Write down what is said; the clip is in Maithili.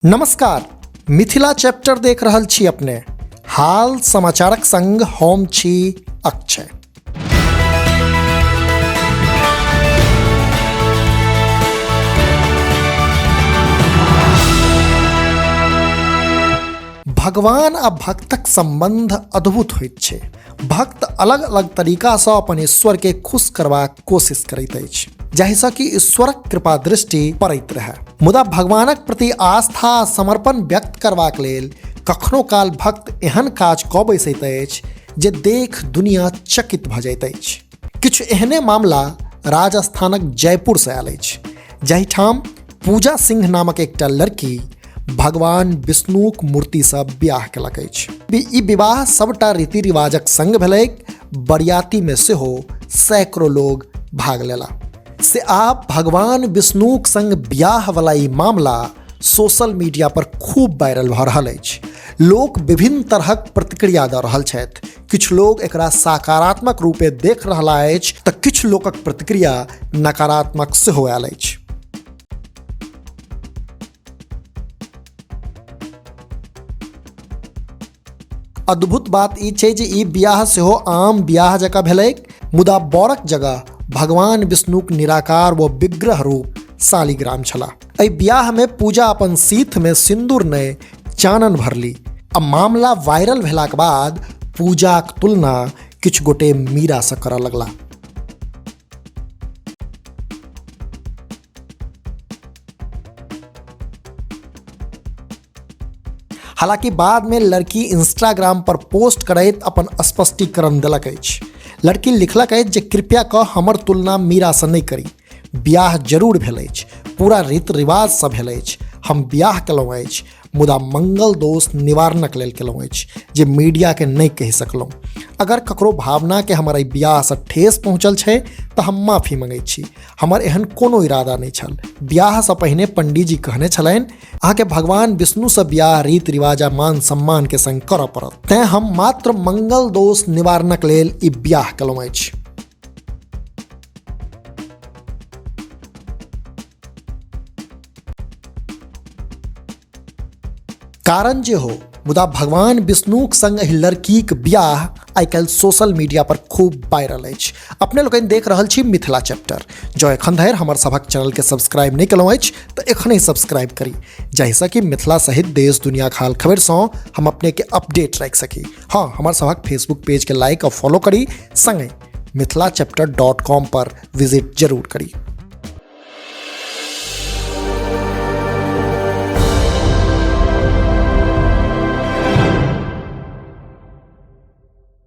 नमस्कार, मिथिला चैप्टर देख रहल छी अपने। हाल समाचारक संग हम छी अक्षय। भगवान आ भक्तक संबंध अद्भुत होइत छै। भक्त अलग अलग तरीकासँ अपन ईश्वरके खुश करबाक कोशिश करैत अछि, जाहिसँ कि ईश्वरक कृपा दृष्टि पड़ैत रहए। मुदा भगवानक प्रति आस्था आ समर्पण व्यक्त करबाक लेल कखनो काल भक्त एहन काज कऽ बैसैत अछि जे देख दुनिया चकित भऽ जाइत अछि। किछु एहने मामला राजस्थानक जयपुरसँ आयल अछि, जाहिठाम पूजा सिंह नामक एकटा लड़की भगवान विष्णुक मूर्तिसँ बियाह केलक अछि। ई विवाह सबटा रीति रिवाजक संग भेलैक। बरियातीमे सेहो सैकड़ों लोग भाग लेला। से आब भगवान विष्णुक संग बियाह वाला ई मामला सोशल मीडिया पर खूब वायरल भऽ रहल अछि। लोक विभिन्न तरहक प्रतिक्रिया दऽ रहल छथि। किछु लोग एकरा सकारात्मक रूपे देख रहला अछि तऽ किछु लोकक प्रतिक्रिया नकारात्मक सेहो आयल अछि। अद्भुत बात ई छै जे ई बियाह सेहो आम बियाह जकाँ भेलैक, मुदा बरक जगह भगवान विष्णुक निराकार व विग्रह रूप शालिग्राम छलाह। एहि बियाह में पूजा अपन सीथ में सिंदूर नहि चानन भरली आ मामला वायरल भेलाक बाद पूजाक तुलना किछु गोटे मीरासँ करऽ लगला। हालांकि बाद में लड़की इंस्टाग्राम पर पोस्ट करैत अपन स्पष्टीकरण देलक अछि। लड़की लिखलक अछि जे कृपया कऽ हमर तुलना मीरासँ नहि करी। बियाह जरूर भेल अछि, पूरा रीति रिवाजसँ भेल अछि, हम बियाह केलहुँ अछि, मुदा मंगल दोष निवारणक लेल केलहुँ अछि जे मीडियाके नहि कहि सकलहुँ। अगर ककरो भावनाके हमर एहि बियाहसँ ठेस पहुँचल छै तऽ हम माफी मङ्गै छी। हमर एहन कोनो इरादा नहि छल। बियाहसँ पहिने पंडीजी कहने छलनि, अहाँके भगवान विष्णुसँ बियाह रीति रिवाज आ मान सम्मान के संग करऽ पड़त, तेँ हम मात्र मंगल दोष निवारणक लेल ई बियाह केलहुँ अछि। कारण जे हो, मुदा भगवान विष्णुक संग एहि लड़कीक बियाह आइ काल्हि सोशल मीडिया पर खूब वायरल अछि। अपने लोकनि देख रहल छी मिथिला चैप्टर। जँ एखन धरि हमर सभक चैनलके सब्सक्राइब नहि केलहुँ अछि तऽ एखनहि सब्सक्राइब करी, जाहिसँ कि मिथिला सहित देश दुनियाक हाल खबरिसँ हम अपनेके अपडेट राखि सकी। हँ, हमर सभक फेसबुक पेजके लाइक आ फॉलो करी, संगहि मिथिला चैप्टर.com पर विजिट जरूर करी।